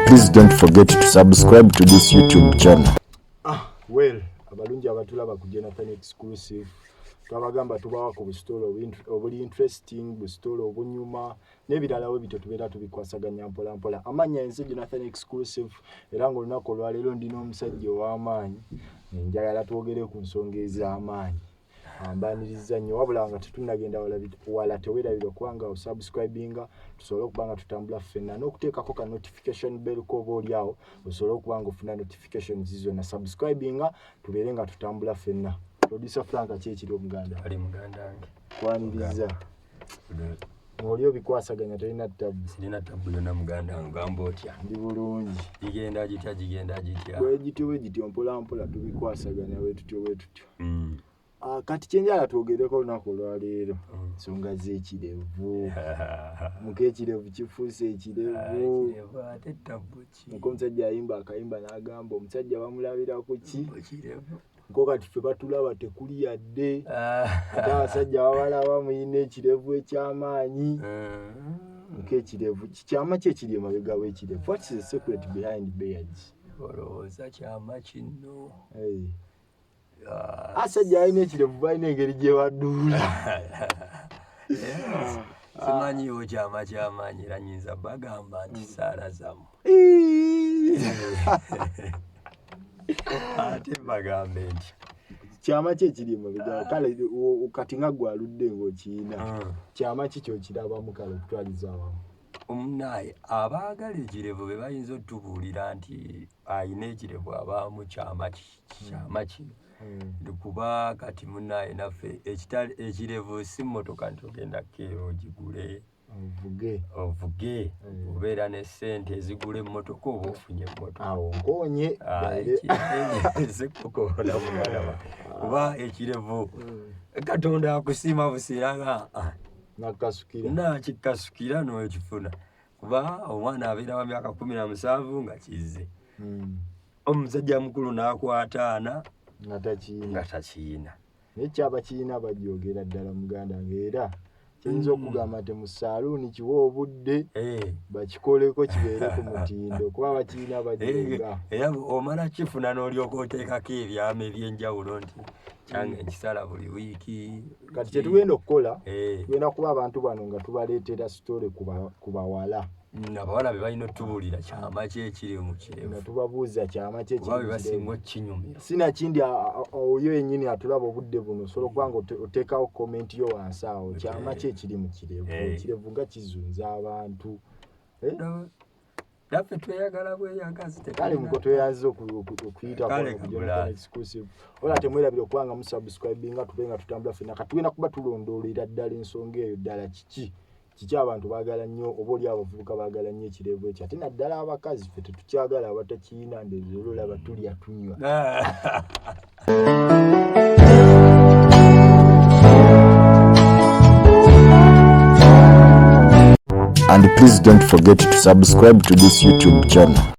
Please don't forget to subscribe to this YouTube channel. Ah, well, abalungi abatulaba ku Jonathan Exclusive twabagamba tubawa ku busitoola obuli interesting, busitoola obunyuma n'ebirala we bityo tubeera tubikwasaganya mpola mpola. Amannya ensi Jonathan Exclusive, era ng'olunaku olwaleero ndi n'omusajja ow'amaanyi, njagala twogere ku nsonga ez'amaanyi. Mbaniriza nnyo, wabula nga tetunnagenda wala, teweerabira okuba nga osubscribinga tusobole okuba nga tutambula ffenna, n'okuteekako ka notification bell ko oba oli awo osobole okuba nga ofuna notifications zonna. Subscribinga tubeere nga tutambula ffenna. Producer Frank, kyekiri omuganda? Ali muganda wange. Kwaniriza oli obikwasaganya, tolina tabu? Sirina tabu yonna, muganda wange. Gamba otya? Ndi bulungi. Gigenda gitya, gigenda gitya? Bwegityo bwegityo, mpola mpola tubikwasaganya bwetutyo bwetutyo. Ah, kati kyenjala twogereko olunaku olwaleero, nsonga z'ekirevu. Muka ekirevu kifuuse ekirevu. Ekirevu ate tabu ki? Muka omusajja ayimba akayimba n'agamba omusajja bamulabira ku ki? Ekirevu. Nko kati ffe batulaba tekuli yadde, ate abasajja babalaba muyina ekirevu eky'amaanyi. Muka ekirevu kikyama ki ekiri emabega w'ekirevu? What is the secret behind beards? Olowooza kyama kino? Hey. Ah, Asajja alina ekirevu balina engeri gye baduula. Simanyiwo kyama kyamaanyi, era nyinza bagamba nti saala zammwe. Ate bagambe nti Kyama ki ekiri emabega? Kale kati nga gwe aludde ng'okiyina, kyama ki kyokirabamu kale okutwaliza awamu? Omunaye abaagala ekirevu be bayinza otubuulira nti ayina ekirevu abaamu kyama kyama kino. Kuba kati munaye naffe ekirevu si mmotoka nti ogenda keera ogigule ovuge. Ovuge. Obeera ne ssente ezigula emmotoka oba ofunye emmotoka. Awo nkonye. Ah, sikukoona muganda wange, kuba ekirevu Katonda akusiima busiiranga nakasukira. Nakikasukira n'okifuna, kuba omwana abeera wa myaka 17 nga kizze, omusajja mukulu n'akwata ana nga takiina. Nga takiina. Naye kyaba kirina bajogera ddala muganda, ngaera kiyinza okugamba nti mu saaluuni kiwa obudde bakikoleko kibeere ku mutindo, kuba bakirina bajoga. Era omala kifuna n'olyoka oteekako ebyama ebyenjawulo nti kyange nkisala buli wiiki. Kati kyetugenda okukola, tugenda kuba abantu bano nga tubaleetera story ku bawala. Abawala be balina otubuulira kyama ki ekiri mu nga kirevu. Tubabuuza kyama ki kuba ekiri be mu basinga kirevu. okukinyumira. Sinakindi oyo yennyini atulaba obudde buno, osobola okuba nga oteekawo comment yo wansi awo, kyama ki ekiri mu kirevu? Ekirevu nga kizunza abantu. Eh? Naffe tweyagala bweyagazi. Kale muko tweyanziza okuyitako Kale, ku kabulazi. Jonathan Exclusive. Ola temwerabira okuba nga musubscribinga, tube nga tutambula ffenna. Kati tugenda kuba tulondoolera ddala ensonga eyo ddala kiki kiki abantu baagala nnyo, oba oli abavubuka baagala nnyo ekirevu ekyo, ate naddala abakazi ffe tetukyagala abatakiyina. Ndeeza era olaba tulya tunywa. And please don't forget to subscribe to this YouTube channel.